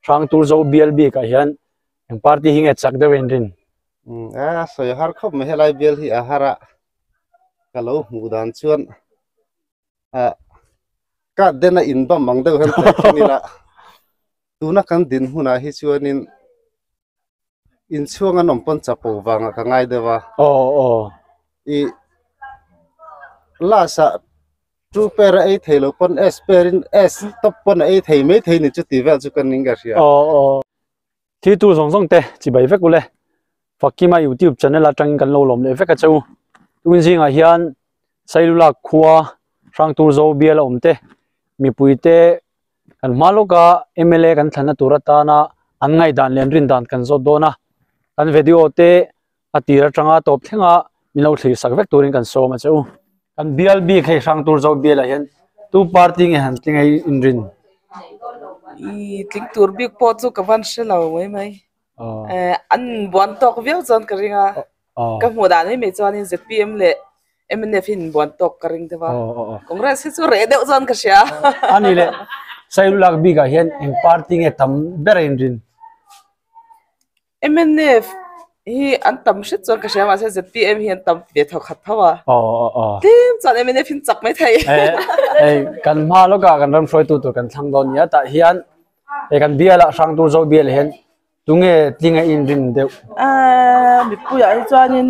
Hrangturzo bial bikah hian eng party hi nge chak deuh a inrin? Umm a sawi a har khawp mai helai bial hi a har a ka lo hmuh dan chuan ah card den a inbam ang deuh hian teh thin ila tuna kan dinhmunah hi chuanin inchhuang an awm pawn chapo vangah ka ngai deuh a aw aw ih last ah Two pair a ei thei lo pawn S pair in S top pawn a ei thei mai thei ni chu tih vel chu ka ning ka hria. Aw aw. Thil tur zawng zawng te chibai vek ule. Fakima YouTube channel atangin kan lo lawm leh vek a che u. Tun zingah hian Sailulak khua Hrangturzo bial a awm te mipui te kan hma lawka mla kan thlanna tur atana an ngaihdan leh an rindan kan zawt dawn a. Kan video te a tir atanga tawp thlenga min lo thlir sak vek turin kan sawm a che u. Kan bial bik hei hrang tur zo bialah hian tu party nge han tling hei inrin? I tling tur bik pawh chu ka van hre lo mai mai. Eh an buan tawk viau chuan ka ring a. Ka hmuh dan mai mai chuanin ZPM leh mnf hi an buan tawk ka ring deuh a. Congress hi chu reh deuh chuan ka hria. Ani leh Sailulak bikah hian eng party nge tam ber a inrin? Mnf hi an tam hret chuan ka hria mahse zpm hi an tam ve tho khat tho a. Aw aw aw. Tlem chuan mnf hi an chak mai thei. Hei kan hma lawkah kan ram hruaitu tur kan thlang dawn nia tah hian hei kan bialah Hrangtur zo bial hian tunge tlinga inrin deuh. Aaa mipuiah hi chuanin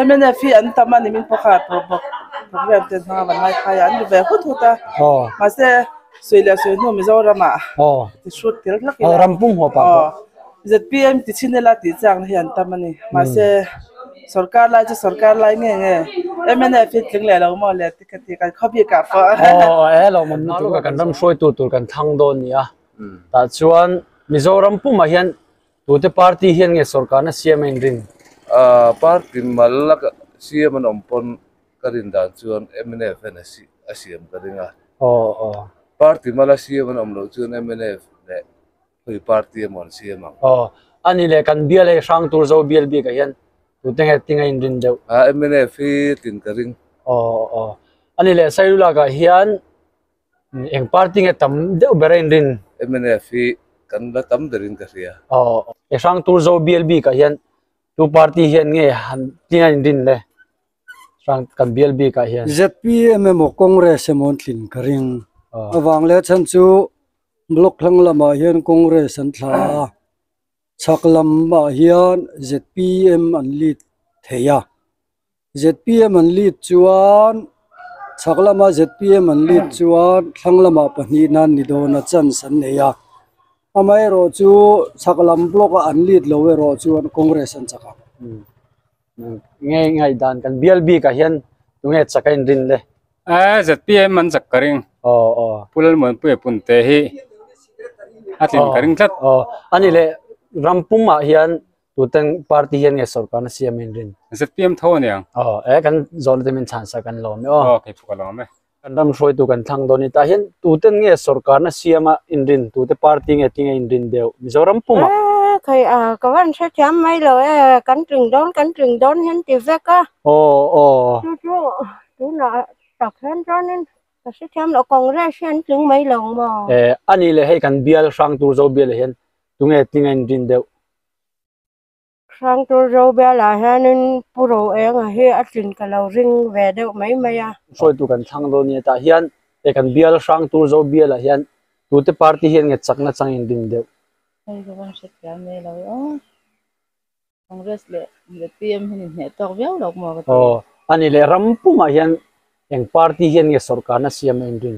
mnf hi an tam a ni min pawh kha program te hmanga van ngai phai a an ri ve hut hut a. Mahse Sawi leh sawi hnu Mizoramah ti hrut tel hlak ila. Ram pum huap ah pawh. ZPM ti chhin ila tih chakna hi an tam a ni. Mahse sorkar lai chu sorkar lai nge nge mnf hi tling leh lo maw le ti ka ti kan khaw bik ah pawh. Aw e lo mawm lutuk a kan ram hruaitu tur kan thlang dawn ni a. Tah chuan Mizoram pumah hian tute party hian nge sorkarna siam a inrin? Party mal a siam an awm pawn Ka rin dan chuan mnf hian a siam ka ring a. Aw. Party mala siam an awm loh chuan mnf leh khawi party emaw an siam ang. Aw. Ani leh kan bial hei hrang tur zo bial bikah hian tute nge tinga inrin deuh? A mnf hi tlin ka ring. Aw aw. Ani leh Sailulakah hian eng party nge tam deuh ber a inrin? Mnf hi kan la tam berin ka hria. Aw. Hrang tur zo bial bikah hian tu party hian nge han tinga inrin le? hrang kan bial bik ah hian. Zpm emaw Congress emaw an tlin ka ring. Avang leh chhan chu block hlang lamah hian Congress an thla a, chhak lamah hian zpm an lead thei a. Zpm an lead chuan chhak lama zpm an lead chuan thlang lamah pahnihna an ni dawn a chance an nei a. Amaherawhchu chhak lam block a an lead lo erawh chuan Congress an chak ang. Nge ngaihdan kan bial bik ah hian tunge chak a inrin le? Eh zpm an chak ka ring. Aw aw. Pu Lalmuanpuia Punte hi a tlin ka ring tlat. Aw ani leh ram pum ah hian tuten party hian nge sorkar na siam a inrin? Zpm tho aniang. Aw eh kan zawhna te min chhan sak an lawm e aw. Aw kei pawh ka lawm e. Kan ram hruaitu kan thlang dawn ni tah hian tuten nge sorkarna siama inrin tute party nge tinge inrin deuh Mizoram pumah. Eee khawi a ka van hrethiam mai lo e kan tling dawn kan tling dawn hian ti vek a. Aw aw. Chu chu tunah tak hian chuanin ka hrethiam lo Congress hi an tling mai lo maw. Eh ani leh hei kan bial hrang tur zo bial ah hian tunge tinge inrin deuh. Hrang tur zo bialah hianin Pu Ro Enga hi a tlin ka lo ring ve deuh mai mai a. Hruaitu kan thlang dawn nia tah hian he kan bial hrang tur zo bialah hian tute party hian nge chakna chang in rin deuh. Hei ka van hrethiam mai lo e aw. Congress leh zpm hian inhneh tawk viau lo maw ka ti. Aw ani leh ram pumah hian eng party hian nge sorkarna siam a inrin?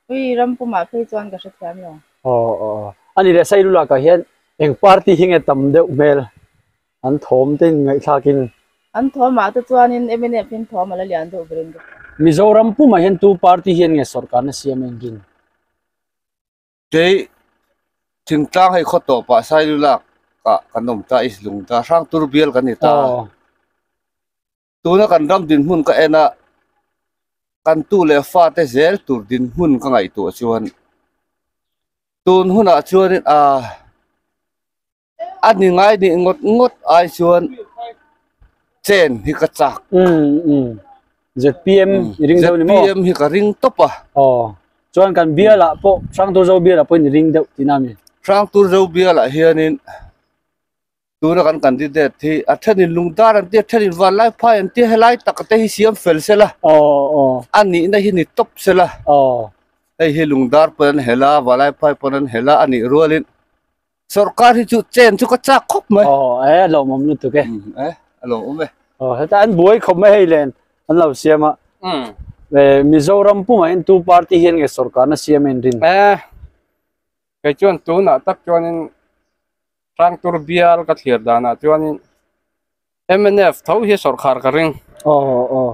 Ui ram pumah phei chuan ka hrethiam lo. Aw aw ani leh Sailulakah hian eng party hi nge tam deuh hmel an thawm te in ngaihthlakin. An thawmah te chuanin mnf hian thawm a la lian deuh berin ka hria. Mizoram pumah hian tu party hian nge sorkarna siam a inrin? Kei thingtlang hei khaw tawpah Sailulak ah kan awm ta i lung ta Hrangtur bial kan ni ta. Tuna kan ram dinhmun ka en a, kan tu leh fate zel tur dinhmun ka ngaihtuah chuan tun hunah chuanin ah a ni ngai nih ngawt ngawt ai chuan chen hi ka chak. Zpm i ring deuh ni maw? Zpm hi ka ring tawp a. Aw, chuan kan bialah pawh Hrangturzo bialah pawhin i ring deuh tihna a mi? Hrangtur zo bialah hianin tuna kan candidate hi a thenin lungdar an tia a thenin vanlai phai an tia helai tak te hi siam fel sela a nihna hi ni tawp sela hei hi lungdar pawn an hel a vanlai phai pawn an hel a a nih rualin Sorkar hi chu chen chu ka chak khawp mai. Aw e a lawmawm lutuk e. E a lawmawm e. Aw heta an buai khawp mai hei len an lo siam a. E Mizoram pumah hian tu party hian nge sorkarna siam a inrin? E kei chuan tunah tak chuanin Hrangtur bial ka thlir danah chuanin mnf tho hi sorkar ka ring. Aw aw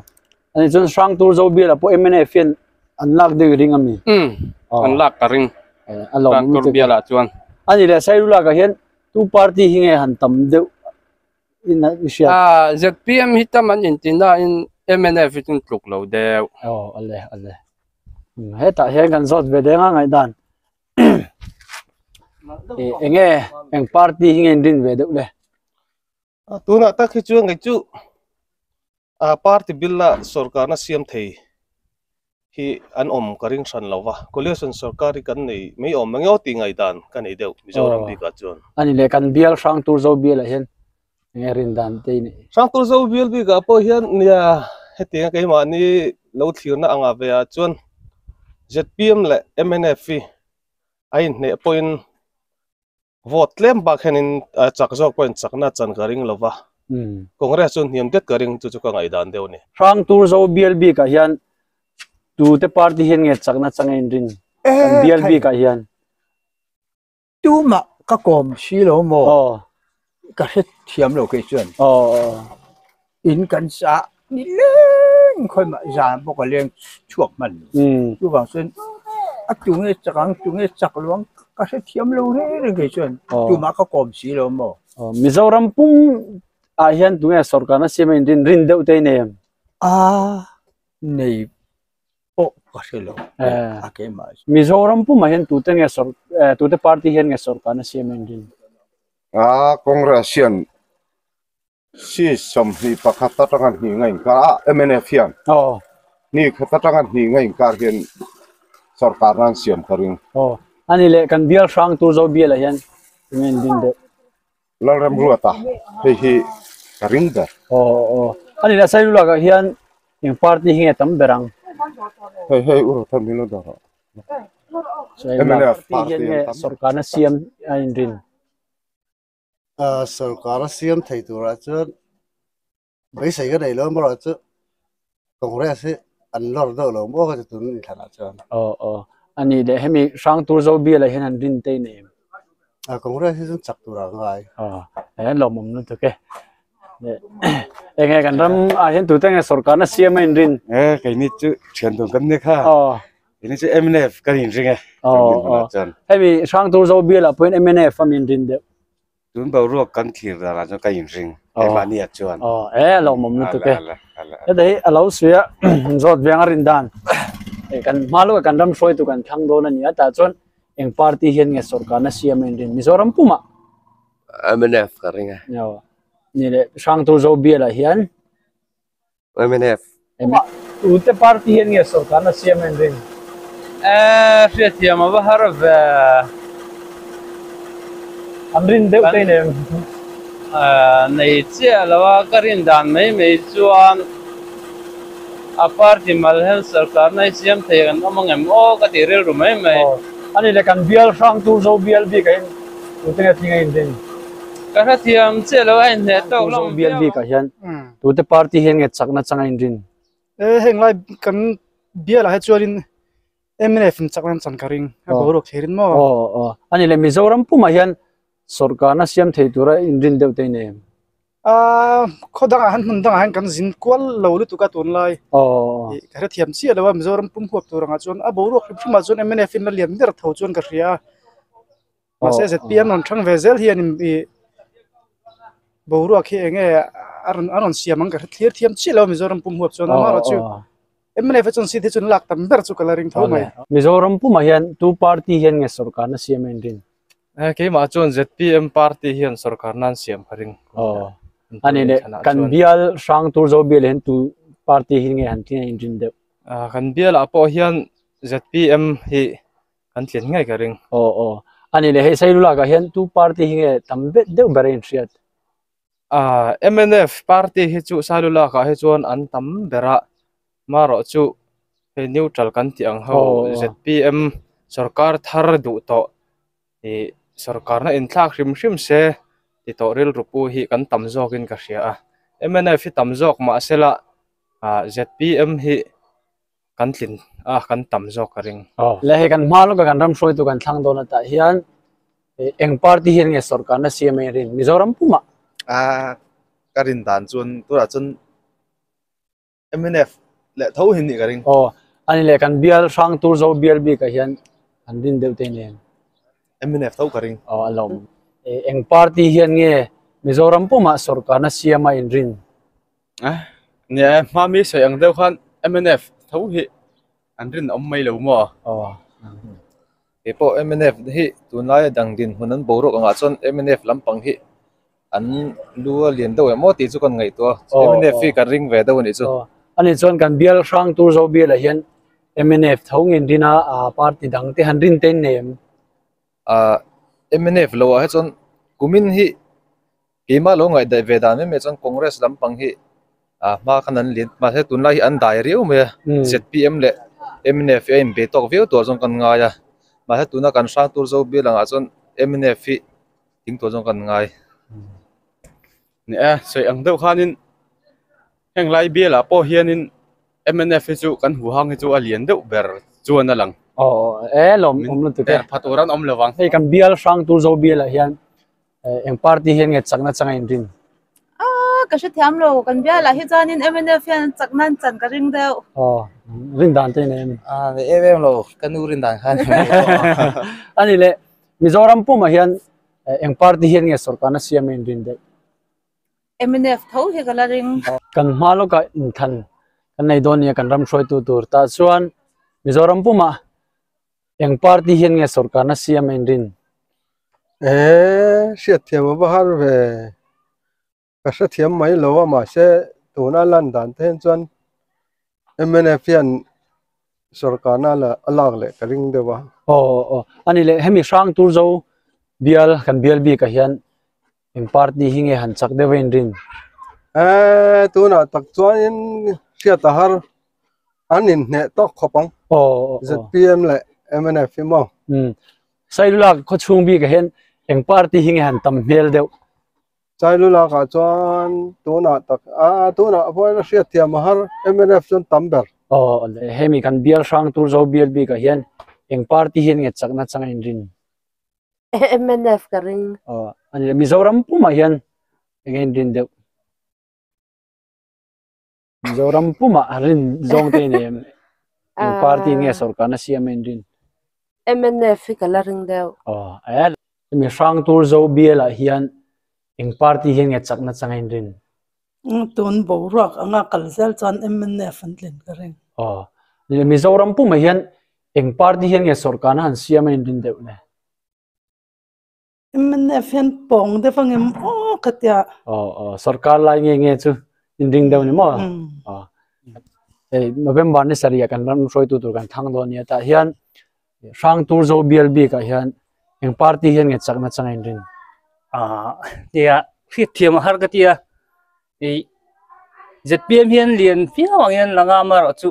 ani chuan Hrangtur zo bialah pawh mnf hian an lak deuh i ring a mi? Umm an lak ka ring Hrangtur bialah chuan. Ani leh Sailulak ah hian tu party hi nge han tam deuh in a i hriat? Ah zpm hi tam an inti nain mnf hi chuan tluk lo deuh. Aw ale ale hetah hian kan zawt ve deng a ngaihdan. Enge eng party hi nge in rin ve deuh le? Tunah tak hi chuan kei chu party bill a sorkarna siam thei hi an awm ka ring hran lo va, coalition sorkar hi kan nei mai awm ang emaw tih ngaihdan ka nei deuh Mizoram bikah chuan. Ani leh kan bial hrang tur zo bialah hian enge rin dan te i neih? Hrang tur zo bial bikah pawh hian nia hetianga keimahni lo thlirna anga ve ah chuan zpm leh mnf hi a inhneh pawhin Vote tlem bak hianin chak zawk pawhin chakna chan ka ring lova, Congress chu hniam det ka ring chu chu ka ngaihdan deuh a ni. Hrangtur zo bial bikah hian tute party hian nge chakna chang a inrin kan bial bikah hian? Tumah ka kawm si lo maw? Ka hre thiam lo kei chuan. In kan sa ni leng khawi mah zan pawh ka leng chhuak hman lo. Chuvang chuan a tu nge chak ang tu nge chak lo ang ka hre thiam lo reng reng kei chuan tumah ka kawm si lo maw. Mizoram pum ah hian tu nge sorkarna siam a inrin rin deuh te i nei em? A nei pawh ka hre lo a keimah chu. Mizoram pumah hian tute nge sawr tute party hian nge sorkarna siam a inrin? A Congress hian si 21 atanga hnih nga inkar a mnf hian hnih khat atanga hnih nga inkar hian sorkarna an siam ka ring. Aw ani leh kan bial hrang tur zo bialah hian tunge inrin deuh? Lalremruata hei hi ka ring ber. Aw aw ani leh Sailulak ah hian eng party hi nge tam ber ang? Hei hei u Rothan min lo dah rawh. Mnf party hian nge sorkarna siam a inrin? Sorkar a siam thei turah chuan beisei ka nei lo amarawh chu Congress hi an lawr deuh lo maw ka ti tun inthlanah chuan. Aw aw ani leh hemi Hrangtur zo bialah hian an rin te i nei em? Congress hi chuan chak turah a ngai. Aw an lawmawm lutuk e. Eng nge kan ram ah hian tute nge sorkarna siam a inrin? E keini chu thian dun kan ni kha. Aw. Keini chu mnf kan inring e. Aw aw hemi Hrangtur zo bialah pawhin mnf a min rin deuh. Tun boruak kan thlir danah chuan ka inring keimahni ah chuan. Aw e a lawmawm lutuk e. Heta hi a lo sawi a zawt veng a rin dan kan hma lawkah kan ram hruaitu kan thlang dawn a ni a tah chuan eng party hian nge sorkarna siam a inrin Mizoram pumah. Mnf ka ring e. Aw ni leh Hrangtur zo bialah hian. Mnf. Tute party hian nge sorkarna siam a inring? Eh, hriatthiam a va har ve. An rin deuh te inem. Eh, nei chiah lo a, ka rin dan mai mai chuan a party mal hian sorkarna hi siam thei kan awm ang em aw ka tih rilru mai mai. Aw, ani leh kan bial hrang tur zo bial bik ah hian tute nge tling a inring? Ka hrethiam chiah lo a inhneh tawk lam viau. Bial bik ah hian Tute party hian nge chakna changa inrin? E heng lai kan bialah hi chuanin mnf in chakna an chan ka ring a boruak thei rin maw? Aw aw ani le Mizoram pumah hian sorkarna siam thei tura inrin deuh te i nei em? Aaa khaw dangah hian hmun dangah hian kan zin kual lo lutuk a tunlai aw ka hrethiam chiah lo a Mizoram pum huap tur angah chuan a boruak hrim hrimah chuan mnf in la lian ber tho chuan ka hria a. Mahse zpm rawn thang ve zel hian ih boruak hi eng nge a rawn a rawn siam ang ka hre thlir thiam chiah lo a Mizoram pum huap chuan amaherawh chu mnf chuan seat hi chuan lak tam ber chu ka la ring tho mai. Mizoram pumah hian tu party hian nge sorkarna siam a inrin? Keimah chuan zpm party hian sorkarna an siam ka ring. Aw ani leh kan bial hrang tur zo bial hian tu party hi nge han tling a inrin deuh? Kan bialah pawh hian zpm hi Kan tlin ngei ka ring. Aw aw. Ani leh hei Sailulak ah hian tu party hi nge tam vet deuh ber a inhriat? Ah mnf party hi chu Sailulak ah hi chuan an tam ber a, marawh chu hei neutral kan tih ang ho zpm sorkar thar duh tawh ih sorkarna inthlak hrim hrim se ti tawh rilru pu hi kan tam zawkin ka hria a, mnf hi tam zawk mahsela ah zpm hi kan tlin a kan tam zawk ka ring. Le hei kan hma lawka kan ram hruaitu kan thlang dawn atah hian eng party hian nge sorkarna siam a inrin Mizoram pumah? A ka rin dan chuan tunah chuan mnf leh tho hi nih ka ring. Aw ani leh kan bial hrang tur zo bial bikah hian an rin deuh te nen. Mnf tho ka ring. Aw a lawm. Eng party hian nge Mizoram pumah sorkarna siam a inrin? Nia hma mi sawi ang deuh khan mnf tho hi an rinawm mai lo maw? Aw. Kei pawh mnf hi tunlaia dang dinhmun an boruak angah chuan mnf lampang hi an lu a lian deuh em aw tih chu kan ngaihtuah a, mnf hi kan ring ve deuh a nih chu. Ani chuan kan bial hrang tur zo bialah hian mnf tho ngin rin a, party dang te han rin te in nei em? Mnf lo ah hi chuan kumin hi Keimah lo ngaihdaih ve dan mai mai chuan Congress lampang hi ah hma khan an lian mahse tunlai hi an dai riau mai a zpm leh mnf hi a inbe tawk viau tur chuan kan ngai a mahse tuna kan hrang tur zo bial angah chuan mnf hi ding tur chuan kan ngai. Ni e, sawi ang deuh khanin heng lai bialah pawh hianin mnf hi chu kan huhang hi chu a lian deuh ber chuan a lang. Aw e lawm awm lutuk e. Pha tur an awm lovang. Hei kan bial hrang tur zo bialah hian Eng party hian nge chakna changa in rin? Ah, ka hrethiam lo. Kan bialah hi chuanin mnf hian chakna an chan ka ring deuh. Aw, rin dan te nei em? Ah, nei em em lo. Ka nu rin dan khan. Ani le, Mizoram pumah hian eng party hian nge sorkarna siam a in rin deuh? Mnf tho hi ka la ring. Kan hma lawkah inthan kan nei dawn nia kan ram hruaitu tur tah chuan Mizoram pumah Eng party hian nge sorkarna siam a inrin? Eee, hriatthiam a va har ve. Ka hrethiam mai lo a, mahse tuna lan dan te hian chuan mnf hian sorkarna la a lak leh ka ring deuh a. Aw aw, ani leh hemi hrang tur zo bial kan bial bikah hian eng party hi nge han chak deuh a inrin? Eee, tunah tak chuanin hriat a har an inhneh tawk khawp ang. Aw ZPM leh mnf hi maw? Umm. Sailulak khaw chhung bikah hian eng party hi nge han tam hmel deuh? Sailulak ah chuan tunah tak a tunah pawhin a hriat thiam a har mnf chuan tam ber. Aw hemi kan bial hrang tur zo bial bikah hian eng party hian nge chakna chang a inrin? Mnf ka ring. Aw ani Mizoram pumah hian eng nge inrin deuh? Mizoram pumah rin zawng te nei em? Eng party nge sorkarna siam a inrin? Mnf hi ka la ring deuh. Aw e. Hemi hrang tur zo bialah hian eng party hian nge chakna chang a inrin? Tun boruak anga kal zel chuan mnf an tlin ka ring. Aw. Mizoram pumah hian eng party hian nge sorkarna han siam a inrin deuh le? Mnf hian pawng deuh ang em aw ka tia. Aw aw sarkar lai nge nge chu inring deuh ni maw? Aw hei November ni sarih ah kan ram hruaitu tur kan thlang dawn nia tah hian hrang tur zo bial bik ah hian eng party hian nge chakna chang a inrin? Ah tia hriat thiam a har ka tia i ZPM hian lian viau ang hian langa amaherawhchu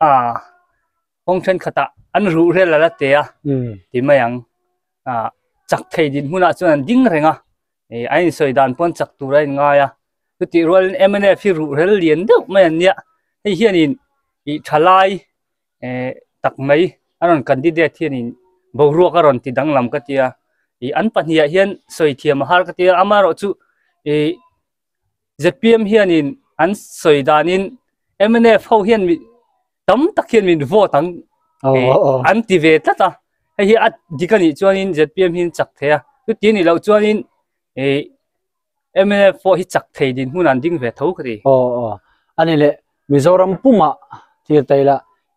ah kawng thenkhatah an ruh rel a la te a ti mai ang ah chak thei din hmunah chuan an ding reng a ih an insawi dan pawn chak tur a inngai a chutih rualin mnf hi ruh rel lian deuh mai an nia hei hianin ih thalai eh tak mai a rawn candidate hianin boruak a rawn ti danglam ka tia ih an pahnih ah hian sawi thiam a har ka tia amaherawhchu ih zpm hianin an sawi danin mnf ho hian mi tam tak hian min vote ang an ti ve tlat a hei hi a dik a nih chuanin zpm hi an chak thei a chuti a nih loh chuanin ih mnf pawh hi chak thei dinhmun an ding ve tho ka ti. Aw aw ani leh Mizoram pumah thlir ta ila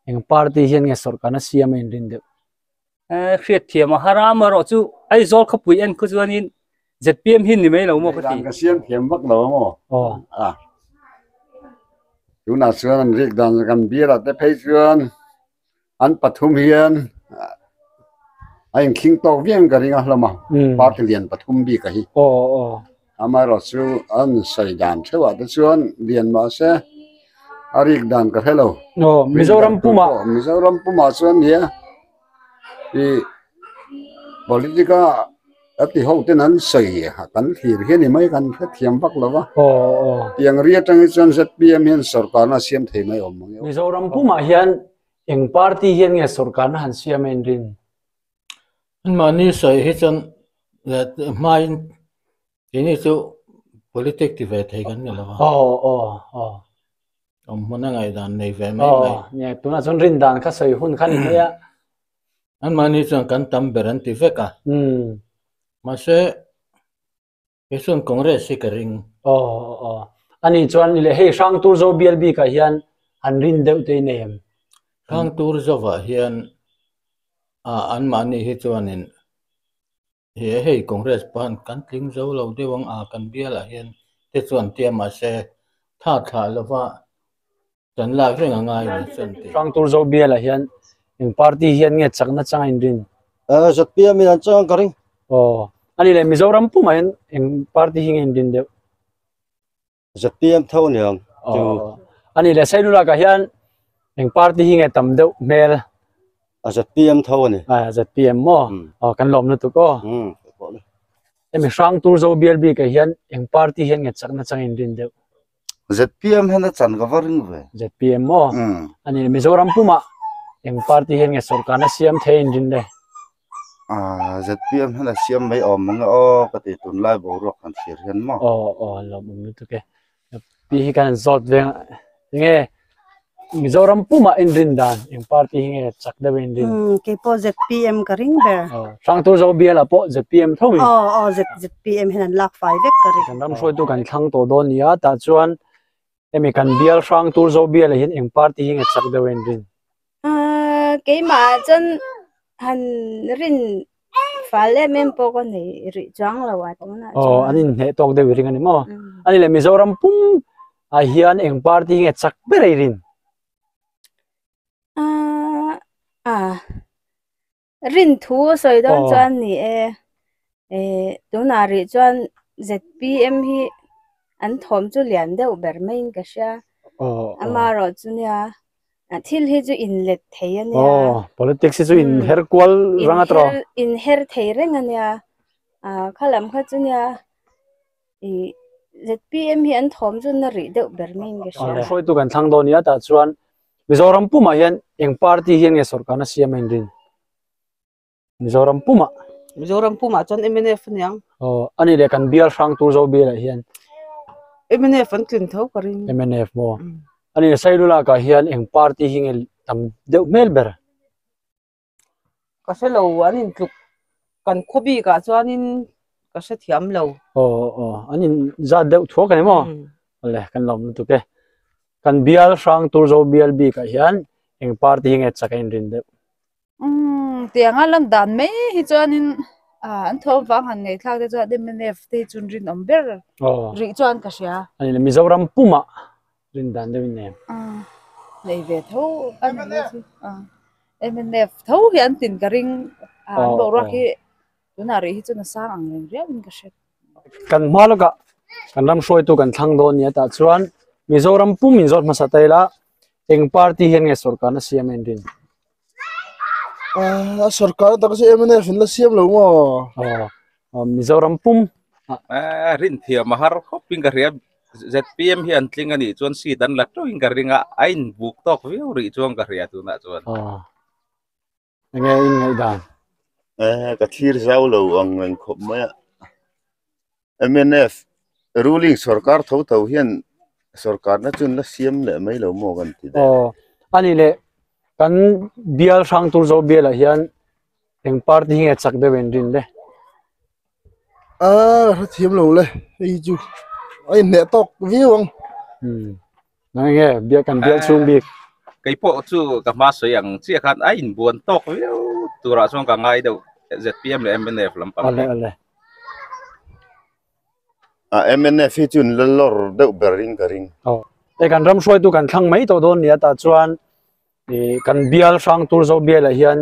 eng party hian nge sorkarna siam a inrin deuh? Hriat thiam a har a amaherawh chu Aizawl khawpui en khu chuanin zpm hi ni mai lo maw ka ti. Ka siam thiam vak lo maw? Aw. A. Tunah chuan an rik dan kan bial ah te phei chuan an pathum hian. A inkhing tawk viang ka ring a hlawm a party lian pathum bik a hi. Amaherawhchu an sawi dan theuhah te chuan lian mahse a rik dan ka hre lo. Mizoram pumah. Mizoram pumah chuan nia ih politic a a ti ho ten an sawi a kan thlir hi a ni mai kan hrethiam vak lo va. Tiang ri atang hi chuan ZPM hian sorkarna a siam thei mai awm ang e. Mizoram pumah hian Eng party hian nge sorkarna han siam a inrin? Anmahni sawi hi chuan hmain keini chu politic ti ve thei kan ni lo a. Aw aw aw. Awm hmun a ngaihdan nei ve mai mai. Aw nia tunah chuan rindan kha sawi hun kha ni mai a. Anmahni chuan kan tam ber an ti vek a. Mahse Kei chuan Congress hi ka ring. Aw aw. Ani chuan leh hei Hrangtur Zo bial bikah hian an rin deuh te i nei em? Hrangtur Zovah hian ah anmahni hi chuanin he hei Congress pawn kan tling zo lo deuh ang a kan bialah hian te chuan tia mahse tha thlah lova kan lak reng a ngai ni chuan ti. Hrangtur Zo bialah hian eng party hian nge chakna chang a inrin? ZPM in an chang ang ka ring. Aw, ani leh Mizoram pumah hian eng party hi nge inrin deuh? ZPM tho a ni ang. Aw, ani leh Sailulakah hian eng party hi nge tam deuh hmel? A ZPM tho a ni. A ZPM maw? Aw, kan lawm lutuk aw. Hemi Hrangtur Zo bial bikah hian eng party hian nge chakna chang a inrin deuh? ZPM hian a chan ka va ring ve. ZPM maw? Ani Mizoram pumah eng party hian nge sorkarna siam thei in rin le? Ah ZPM hian a siam mai awm ang e aw ka ti tunlai boruak han thlir hian maw? Aw aw lawmawm lutuk e. Pi hi kan han zawt veng a enge Mizoram pumah in rin dan eng party hi nge chak deuh in rin? Umm keipawh ZPM ka ring ber. Aw Hrangtur Zo bialah pawh ZPM tho in. Aw aw ZPM hian an lak fai vek ka ring. Kan ram hruaitu kan thlang tawh dawn nia tah chuan hemi kan bial Hrangtur Zo bialah hian eng party hi nge chak deuh in rin? Ahh keimah chuan han rin fal em em pawh ka nei rih chuang lo a tunah chuan. Aw an inhneh tawk deuh i ring a ni maw? Ani leh Mizoram pum ah hian eng party nge chak ber i rin? Ahh ah rin thu a sawi dawn chuan ni e eh tunah rih chuan ZPM hi an thawm chu lian deuh ber maiin ka hria amaherawhchu nia thil hi chu inlet thei a nia aw politics hi chu in her kual rang a tawh in her thei reng a nia ah khalam kha chu nia ih ZPM hi an thawm chu na rih deuh ber maiin ka hria hruaitu kan thlang dawn nia tah chuan Mizoram pumah hian eng party hian nge sorkarna siam a inrin Mizoram pumah. Mizoram pumah chuan mnf aniang. Aw ani leh kan bial hrang tur zo bialah hian. Mnf an tlin tho ka ring. Mnf maw. Ani leh Sailulak ah hian eng party hi nge tam deuh hmel ber. Ka hre lo an intluk kan khaw bik ah chuanin ka hre thiam lo. Aw aw an in zat deuh thuak ani maw. Awle kan lawm lutuk e. Kan bial hrang tur zo bial bik ah hian eng party hi nge chak a inrin deuh. Umm tianga lan dan mai hi chuanin ah an thawm vang han ngaihthlak te chuan mnf te hi chuan rinawm ber rih chuan ka hria. Ani le Mizoram pumah rin dan deuh in nem. Nei ve tho a ni mai chu mnf tho hi an tin ka ring a an boruak hi tunah rih hi chuan a sang ang reng riau in ka hre. Kan hma lawkah kan ram hruaitu kan thlang dawn nia tah chuan Mizoram pum in zawt hmasa ta ila eng party hian nge sorkarna siam a inrin? A sorkar tak chu mnf in la siam lo maw? Aw Mizoram pum a rin thiam a har khawp in ka hria ZPM hi an tling a nih chuan seat an la teuh in ka ring a a inbuk tawk viau rih chuan ka hria tunah chuan. Enge in ngaihdan? Eh, ka thlir zau lo ang reng khawp mai a. Mnf ruling sorkar tho tho hian sorkarna chu an la siam leh mai lo maw kan ti deuh. Aw, ani leh kan bial hrang tur zo bialah hian eng party hi nge chak deuh in rin le? A hrethiam lo le, hei chu a inhneh tawk viau ang. Hmm. Nang nge bia kan bial chhung bik. Kei pawh chu ka hma sawi ang chiah khan a inbuan tawk viau turah chuan ka ngai deuh ZPM leh mnf lampang hi. Awle awle. A mnf hi chu an la lawr deuh ber in ka ring. Aw. Hei kan ram hruaitu kan thlang mai tawh dawn nia tah chuan ih kan bial hrang tur zo bialah hian.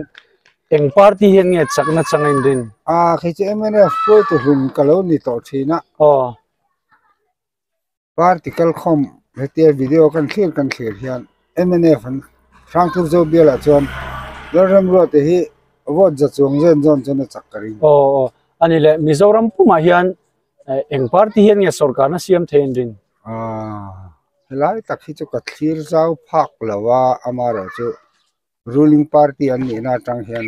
Eng party hian nge chakna chang a inrin? A, khi chu mnf hruaitu hlun ka lo ni tawh thin a. Aw. Party kalkhawm hetia video kan thlir kan thlir hian mnf an Hrangthur Zo bialah chuan Lalremruate hi vote za chuang zen zawn chuan a chak ka ring. Aw aw ani le Mizoram pumah hian eng party hian nge sorkarna siam thei inrin? Aaa helai tak hi chu ka thlir zau phak lo a amaherawhchu Ruling party an nihna atang hian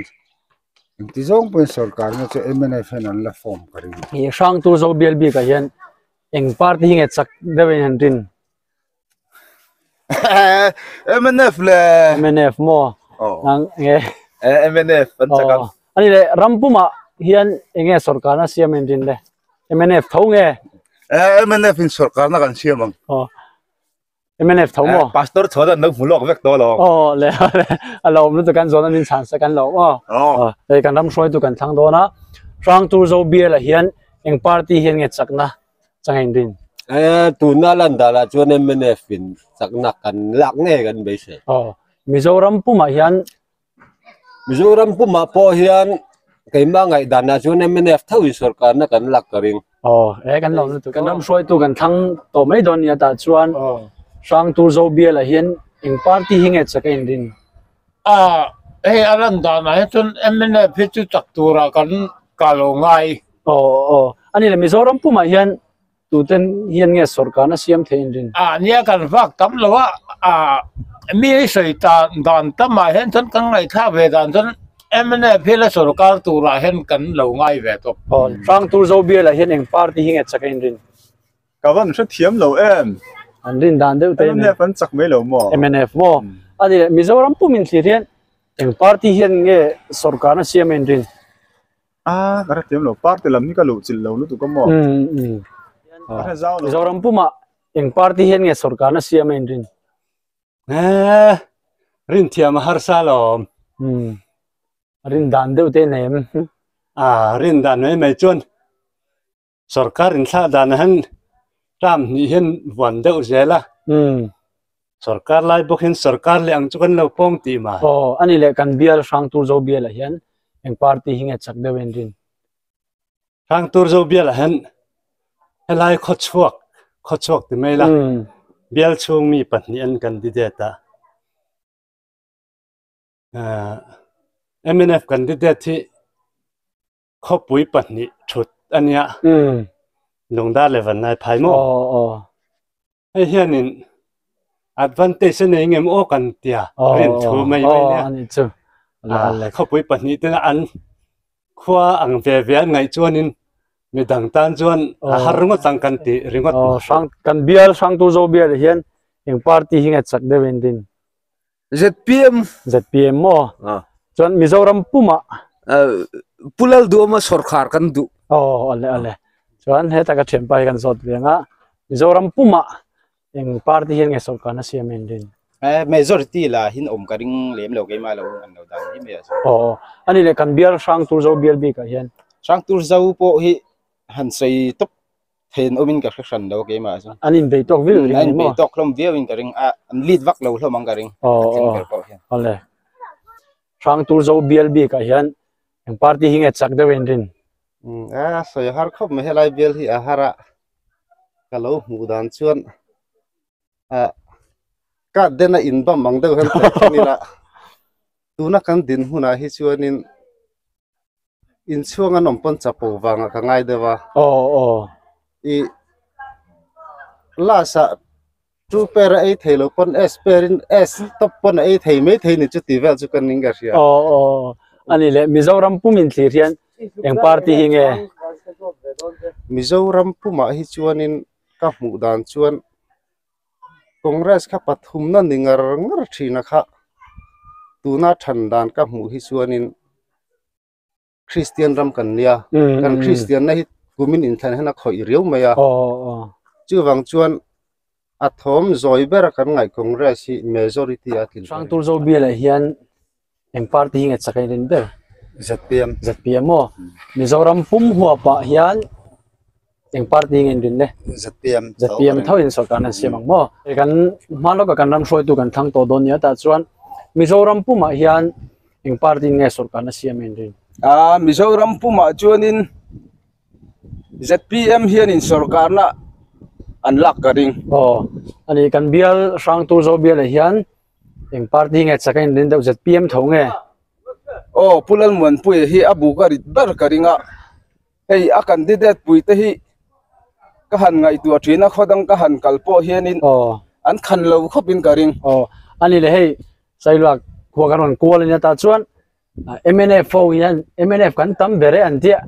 engti zawng pawhin sorkarna chu mnf hian an la form ka ring. Ih Hrangtur zo bial bikah hian eng party hi nge chak deuhin han rin? Mnf le. Mnf maw? Nang nge? Mnf an chak ang. Ani le Rampumah hian eng nge sorkarna siam in rin le? Mnf tho nge? Mnf in sorkarna kan siam ang. Mnf tho maw? Pastor chhuan an lo hmu lawk vek tawh alawm. Aw le le a lo awm lutuk kan zawn a min chhan sak an lo awm aw. Hei kan ram hruaitu kan thlang dawn a, Hrangtur Zo bialah hian eng party hian nge chakna chang a inrin? Tuna lan danah chuan mnf in chakna kan lak ngei kan beisei. Aw Mizoram pumah hian Mizoram pumah pawh hian keimah ngaihdanah chuan mnf tho in sorkarna kan lak ka ring. Aw e kan lo lutuk kan ram hruaitu kan thlang tawh mai dawn nia tah chuan Hrangtur Zo bialah hian eng party hi nge chak a inrin? A hei a lan danah hi chuan mnf hi chu chak turah kan ka lo ngai. Aw aw ani le Mizoram pumah hian Tuten hian nge sorkarna siam thei inrin? A nia kan vak tam lo a, a mi sawi ta dan tamah hian chuan kan ngaihthlak ve dan chuan mnf hi la sorkar turah hian kan lo ngai ve tawp. Aw, Hrangtur Zo bialah hian eng party hi nge chak a inrin? Ka van hrethiam lo em? An rin dan deuh te mnf an chak mai lo maw? Mnf maw? A ni leh Mizoram pumin thlir hian eng party hian nge sorkarna siam a inrin? A ka hrethiam lo party lam hi ka luh chilh lo lutuk a maw? Ka hre zau lo. Mizoram pumah eng party hian nge sorkarna siam a inrin? Eh, rin thiam a harsa alawm. Rin dan deuh te nei em? A rin dan mai mai chuan Sorkar inthlah danah hian term hnih hian vuan deuh zel a. Sorkar lai bawk hian sorkar leh ang chu kan lo pawng tih mai. Aw, ani leh kan bial Hrangtur Zo bialah hian eng party hi nge chak deuh en rin? Hrangtur Zo bialah hian helai khawchhuak, khawchhuak ti mai la, bial chhung mi pahnih an candidate a. Mnf candidate hi khawpui pahnih thut a nia lungdar leh vannai phai maw hei hianin advantage a nei ngem aw kan tia rin thu mai mai nia khawpui pahnih tena an khua ang ve ve an ngaih chuanin midang tan chuan a har ringawt ang kan ti ringawt kan bial hrangtu zo bial hian eng party hi nge chak deuh in rin ZPM. ZPM maw? Chuan Mizoram pumah. Pu Lalduama sawrkhar kan duh. Aw ale ale. Chuan heta ka thianpa hi kan zawt ve anga Mizoram pumah eng party hian nge sawrkharna siam in rin? Majority la hin awm ka ring lem lo keimah lo an lo dan hi mai a chu. Aw ani leh kan bial Hrangtur Zo bial bikah hian. Hrangtur Zo pawh hi han sawi tawp Then awmin ka hre hran lo keimah chu. An inbei tawk viau ring ni maw? An inbei tawk hlawm viau in ka ring a, an lead vak lo hlawm ang ka ring. Aw aw awle. Hrangtur Zo bial bikah hian eng party hi nge chak deuh in rin? A sawi a har khawp mai helai bial hi a har a, ka lo hmuh dan chuan ah card den a inbam ang deuh hian ka hre ila tuna kan dinhmunah hi chuanin Inchhuang an awm pawn chapo vangah ka ngai deuh a. Aw aw. I last ah two pair a ei thei lo pawn S pair in S top pawn a ei thei mai thei ni chu tih vel chu ka ning ka hria. Aw aw. Ani leh Mizoram pum in thlir hian eng party hi nge? Mizoram pumah hi chuanin ka hmuh dan chuan Congress kha pathumna ni ngar ngar thina kha tuna than dan ka hmuh hi chuanin Christian ram kan nia kan Christian na hi kumin inthlan hian a khawih riau mai a chuvang chuan a thawm zawi ber a kan ngaih Congress hi majority a tlin Hrangtur zo bialah hian eng party hi nge chak a inrin ber? ZPM. ZPM maw? Mizoram pum huapah hian eng party hi nge inrin le? ZPM. ZPM tho in sorkar an siam ang maw? Kan hma lawka kan ram hruaitu kan thlang tawh dawn nia tah chuan Mizoram pumah hian eng party in nge sorkarna siam a inrin? A Mizoram pumah chuanin ZPM hianin sorkarna an lak ka ring. Aw, ani kan bial Hrangtur zo bialah hian eng party nge chak a inrin deuh ZPM tho nge? Aw, Pu Lalmuanpuia hi a buk a rit ber ka ring a, hei a candidate pui te hi ka han ngaihtuah thin a khaw dang ka han kal pawh hianin an khan lo khawp in ka ring. Aw, ani le hei Sailua khua kan rawn kual ania tah chuan mnf ho hian mnf kan tam ber e an tia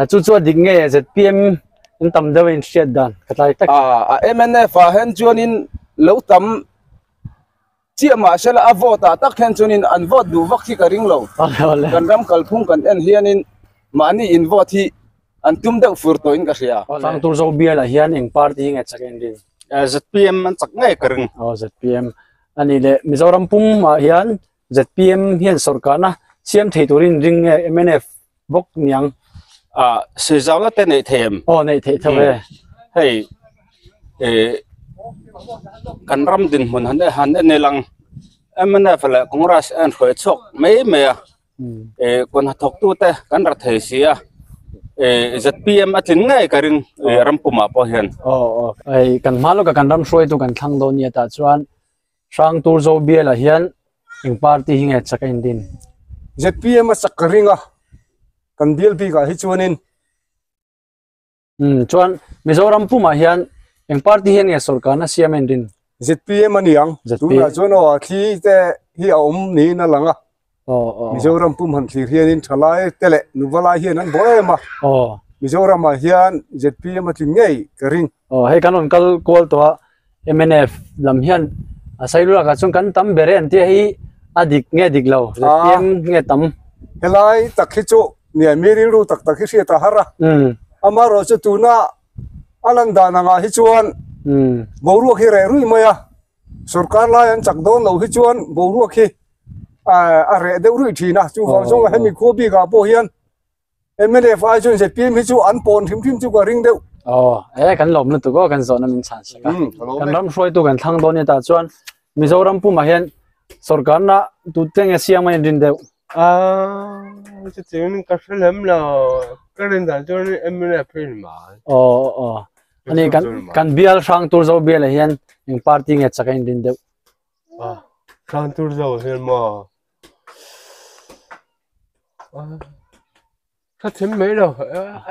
chu chu a dik nge zpm an tam deuh a inhriat dan ka tlai tak. A mnf ah hian chuanin lo tam chiah mahsela a vote ah tak hian chuanin an vote duh vak hi ka ring lo. Kan ram kalphung kan en hianin mahni in vote hi an tum deuh fur tawhin ka hria. Tlangtur zo bialah hian eng party hi nge chak a inrin? Zpm an chak ngei ka ring. Aw zpm a ni le Mizoram pumah hian zpm hian sawrkarna siam thei turin ring nge mnf bawk niang? Ah sawizauna te neih thei em? Aw neih theih tho e. Hei eh kan ram dinhmun han han en ilang mnf leh Congress a inhruai chhuak mai mai a. Eh kawn hnathawk tute kan ra thei si a eh zpm a tlin ngei ka ring eh ram pumah pawh hian. Aw aw hei kan hma lawkah kan ram hruaitu kan thlang dawn nia tah chuan Hrangtur zo bialah hian eng party hi nge chak a indin? Zpm a chak ka ring a kan bial bikah hi chuanin. Umm chuan Mizoram pumah hian eng party hian nge sawrkarna siam a inrin? Zpm a ni ang. Tunah chuan aw a thli te hi a awm niin a lang a. Mizoram pum han thlir hianin thalai te leh nuva lai hian an bawh em a. Mizoramah hian zpm a tlin ngei ka ring. Aw hei kan rawn kal kual tawh a mnf lam hian a Sailulak ah chuan kan tam ber e an tia hi a dik nge dik lo zpm nge tam. Helai tak hi chu nia mi rilru tak tak hi hriat a har a. Amaherawh chu tuna a lan dan angah hi chuan boruak hi reh ruih mai a, sorkar lai an chak dawn loh hi chuan boruak hi a reh deuh ruih thin a, chuvang chuan hemi khua bikah pawh hian mnf ai chuan zpm hi chu an pawn hrim hrim chu ka ring deuh. Aw, e kan lawm lutuk aw kan zawhna min chhan sak a. Kan ram hruaitu kan thlang dawn nia tah chuan Mizoram pumah hian sorkarna tute nge siam a inrin deuh? Ah, chutiang ka hre lem lo. Ka rin dan chuan mnf hi ni mai. Aw aw. Ani kan kan bial hrang tur zo bial ah hian eng party nge chak a inrin deuh? Ah, hrang tur zo hian maw? Ka thim mai lo.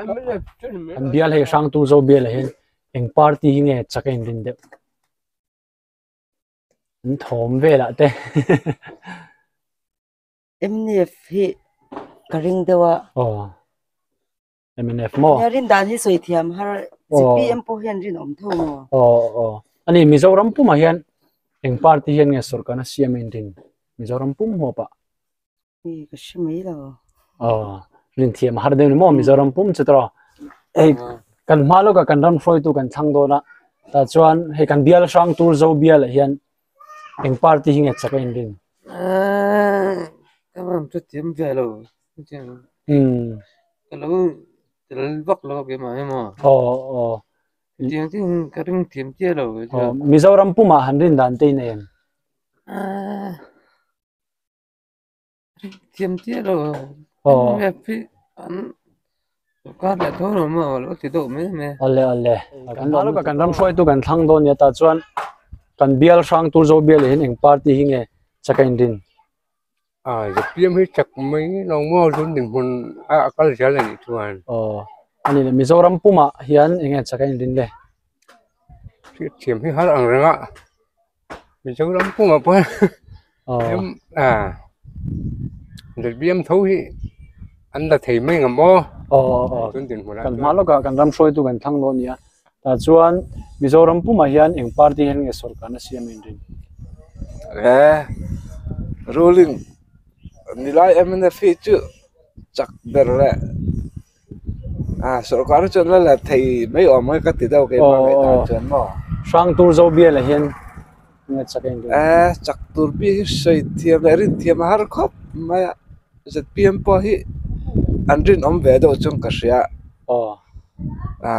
Mnf chu ni mai. Kan bial hei hrang tur zo bial ah hian eng party hi nge chak a inrin deuh? An thawm velah te. Mnf hi ka ring deuh a. Aw. Mnf maw? Nia rin dan hi sawi thiam har zpm pawh hian rinawm tho maw? Aw aw. Ani Mizoram pumah hian eng party hian nge sorkarna siam a inrin? Mizoram pum huapah. Ni ka hre mai lo. Aw rin thiam har deuh ni maw Mizoram pum chu tawh. Hei kan hma lawkah kan ram hruaitu kan thlang dawn a tah chuan hei kan bial hrang tur zo bialah hian eng party hi nge chak a inrin? Ka ram chu thiam ve lo. Umm. Ka lo tel vak lo keimah hi maw. Aw aw. Tiang chu ka ring thiam chiah lo. Aw Mizoram pumah han rin dan te in em? Thiam chiah lo. Mnf hi an sorkar leh tho lo maw lo ti deuh mai mai. Awle awle. Kan hma lawkah kan ram hruaitu kan thlang dawn nia tah chuan kan bial hrang tur zo bial hian eng party hi nge chak a inrin? A zpm hi chak mai lo maw tun dinhmun a kal zel a nih chuan. Aw ani le Mizoram pumah hian eng nge chak a inrin le? Hriatthiam hi har ang reng a. Mizoram pumah pawh hian a zpm tho hi an la thei mai ang maw? Aw aw kan hma lawkah kan ram hruaitu kan thlang dawn a nia tah chuan Mizoram pumah hian eng party hian nge sorkarna siam a inrin? E ruling nilai mnf hi chu chak ber leh a sorkar chuan la la thei mai awm mai ka ti deuh keimah ngaihdan chuan maw. Hrang tur zo bial ah hian nge chak eng e chak tur bik hi sawi thiam leh rin thiam a har khawp mai a zpm pawh hi an rinawm ve deuh chuan ka hria a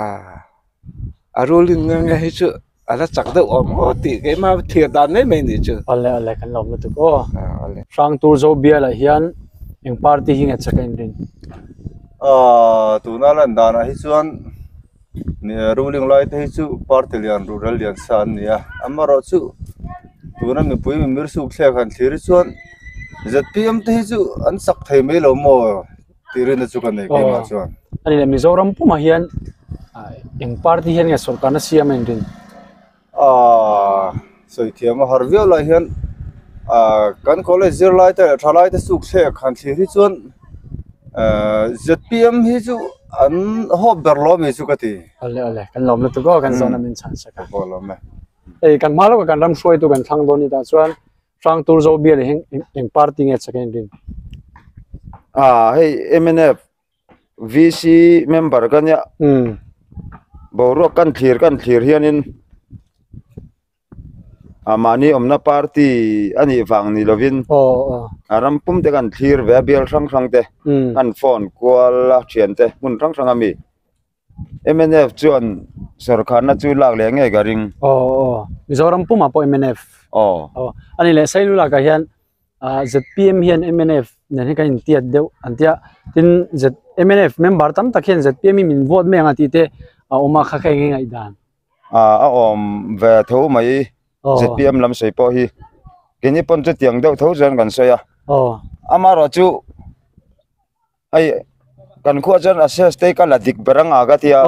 a ruling nge nge hi chu a la chak deuh awm maw tih keimah thlir dan mai mai nih chu. Awle awle kan lawm lutuk aw. Hrang tur zo bial ah hian. Eng party hi nge chak a inrin? Aaa tuna lan danah hi chuan ruling lai te hi chu party lian rural lian sa an ni a, amaherawhchu tuna mipui mimir suk thlek han thlir hi chuan zpm te hi chu an chak thei mai lo maw tih rinna chu ka nei keimah chuan. A ni le Mizoram pumah hian eng party hian nge sorkarna siam a inrin? Aaa sawi thiam a har viau lai hian aaa kan college zirlai te leh thalai te suk thlek han thlir hi chuan aaa zpm hi chu an hawp ber lo ami chu ka ti. Awle awle kan lawm lutuk aw kan zawhna min chhan sak a. Pawh lawm e. Hei kan hma lawkah kan ram hruaitu kan thlang dawn ni tah chuan Hrangtur Zo bial hi eng party nge chak a inrin? Aaa hei mnf VC member ka nia boruak kan thlir kan thlir hianin a mahni awmna party a nih vang ni lovin a ram pum te kan thlir ve a bial hrang hrang te kan phone kual a thian te hmun hrang hrang ami mnf chuan sawrkharna chu lak leh ngei ka ring. Mizoram pumah pawh mnf a ni leh Sailulak ah hian zpm hian mnf nen hian kan intiat deuh an tia tin z mnf member tam tak hian zpm hi min vote mai ang a tih te a awm a kha kha eng nge ngaihdan a awm ve tho mai zpm lam sawi pawh hi keini pawn chutiang deuh tho chuan kan sawi a amaherawh chu hei kan khuah chuan access te ka la dik ber anga ka tia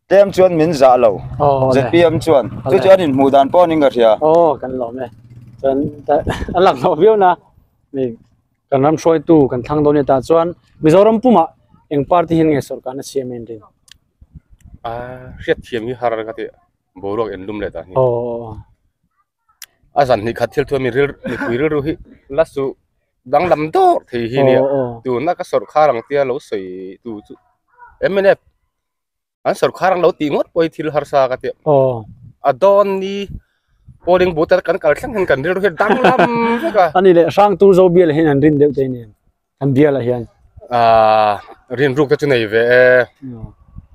tlem chuan min zah lo zpm chuan chu chuan in hmuh dan pawh ning ka hria aw kan lawm e chuan a lang lo viau na mi kan ram hruaitu kan thlang dawn ni ta chuan mizoram pumah eng party hian nge sorkar na siam en rin a hriat thiam hi har ka ti boruak en lum leh dan hi a zan hnih khat thil thu a mi ril mipui rilru hi la su danglam dawr thei hi nia tuna ka sawrkhar ang tia lo sawi tu chu mnf an sawrkhar ang lo tih ngawt pawh hi thil harsa ka tia a dawn ni polling booth a kan kal thleng hian kan rilru hi danglam vek a a ni leh hrang tur zo bial hian an rin deuh te nen kan bial ah hian ah rin ruk te chu nei ve e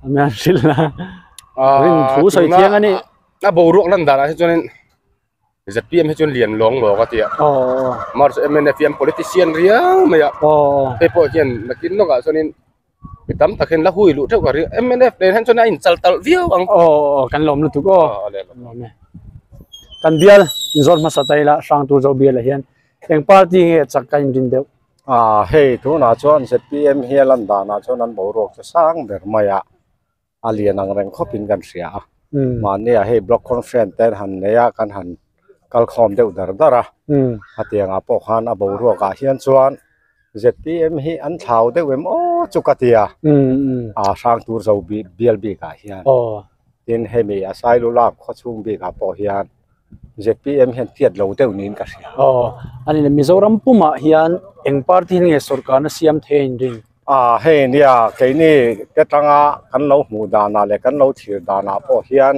a mian hrilh na rin thu sawi thiang a ni a boruak lan danah hi chuanin zpm hi chuan lian lawng lawng a tia march mnf hian politician riau mai a hei pawh hian nakin lawkah chuanin mi tam tak hian la hui luh theuh ka ring mnf nen hian chuan a inchal talh viau ang kan lawm lutuk aw kan bial inzawt hmasa ta ila hrang tur zo bial ah hian eng party nge chak ka inrin deuh Ah hei tunah chuan zpm hi a lan danah chuan an boruak chu sang ber mai a, a lian ang reng khawpin kan hria a. Mahni ah hei block conference te an han nei a, kan han kal khawm deuh dar dar a. Hetiangah pawh khan a boruak ah hian chuan zpm hi an thlau deuh em aw chu ka ti a, ah hrang tur zo bial bik ah hian. Tin hemi a Sailulak khawchhung bik ah pawh hian zpm hian tiat lo deuh niin ka hria. Aw, a ni le Mizoram pumah hian eng party hi nge sorkarna siam thei a inring? A, hei nia keini te tanga kan lo hmuh danah leh kan lo thlir danah pawh hian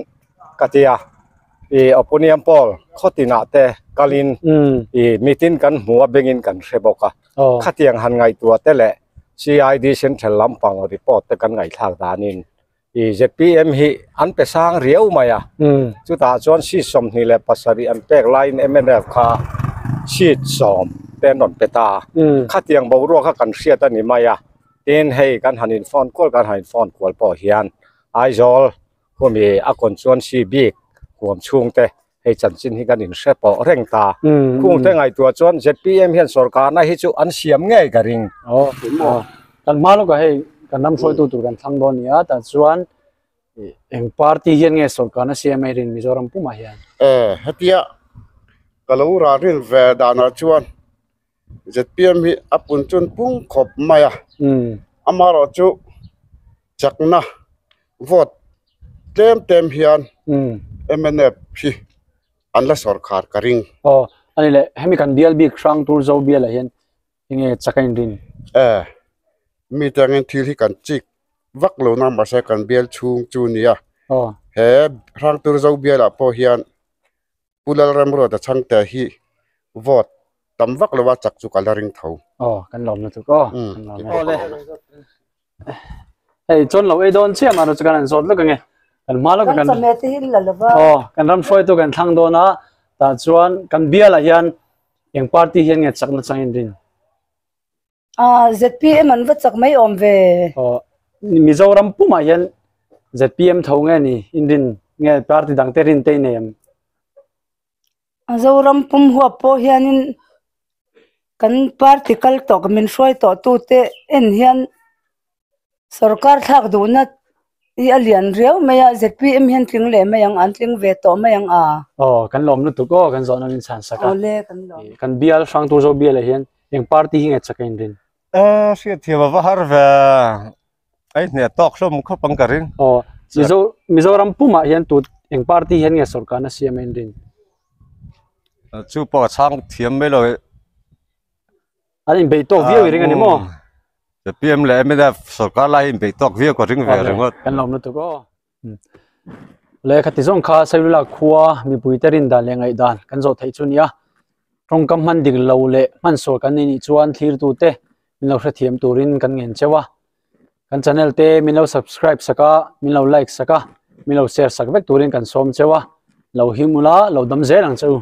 ka tia i opinion poll khaw tinah te kalin i mitin kan hmu a bengin kan hre bawk a, khatiang han ngaihtuah te leh CID central lampang report te kan ngaihthlak danin I zpm hi an pe sang riau mai a, chutah chuan seat 27 an pek laiin mnf kha seat 10 te an rawn pe ta a, khatiang boruak kha kan hriat a ni mai a, tin hei kan han in phone kual kan han in phone kual pawh hian Aizawl khumi a constituency bik huam chhung te hei chanchin hi kan in hre pawh reng ta, khung te ngaihtuah chuan zpm hian sorkarna hi chu an siam ngei ka ring. Aw kan hma lawkah hei kan ram hruaitu tur kan thlang dawn a ni a, tah chuan eng party hian nge sorkarna siam a rin Mizoram pumah hian? E hetia ka lo ralrin ve danah chuan zpm hi a pun chun pung khawp mai a, amaherawh chu chakna vote tlem tlem hian mnf hi an la sawrkhar ka ring. Aw a ni le hemi kan bial bik hrang tur zo bial ah hian enge chak a inrin? E mi te angin thil hi kan chik vak lo na mahse kan bial chhung chu nia. Aw. He hrang tur zo bial ah pawh hian Pu Lalramruata chhangte hi vote tam vak lova chak chu ka la ring tho. Aw kan lawm lutuk aw kan lawm e. Awle hei chuan lo ei dawn chiah mah chu kan han zawt lawk ange kan hma lawk kan chawhmeh te hi la lova. Aw kan ram hruaitu kan thlang dawn a tah chuan kan bial ah hian eng party hian nge chakna chang in rin? Ah ZPM an va chak mai awm ve. Aw Mizoram pumah hian ZPM tho nge ni in rin nge party dang te rin te i nei em? Zoram pum huap pawh hianin kan party kal tawh min hruai tawh tute en hian sorkar thlak duhna hi a lian riau mai a ZPM hian tling leh mai ang an tling ve tawh mai ang a. Aw kan lawm lutuk aw kan zawhna min chhan sak a. Awle kan lawm. Kan bial Hrangtur Zo bial ah hian eng party hi nge chak a inrin? Eh hriatthiam a va har ve a inhne tawk hlawm khawp ang ka ring. Aw Mizo Mizoram pumah hian tut eng party hian nge sorkar na siam a inrin? Chu pawh a chhang thiam mai lo e. An inbeih tawk viau i ring a ni maw? ZPM leh mnf sorkar lai hi inbeih tawk viau ka ring ve ringawt. Kan lawm lutuk aw. Lehkha ti zawng kha Sailula khua mipui te rin dan leh ngaih dan kan zawh theih chu nia. Tawngkam hman dik lo leh hman sual kan ni nih chuan thlirtu te min lo hrethiam turin kan ngen cheu a. Kan channel te min lo subscribe sak a, min lo like sak a, min lo share sak vek turin kan sawm cheu a. Lo him ula, lo dam zel ang che u.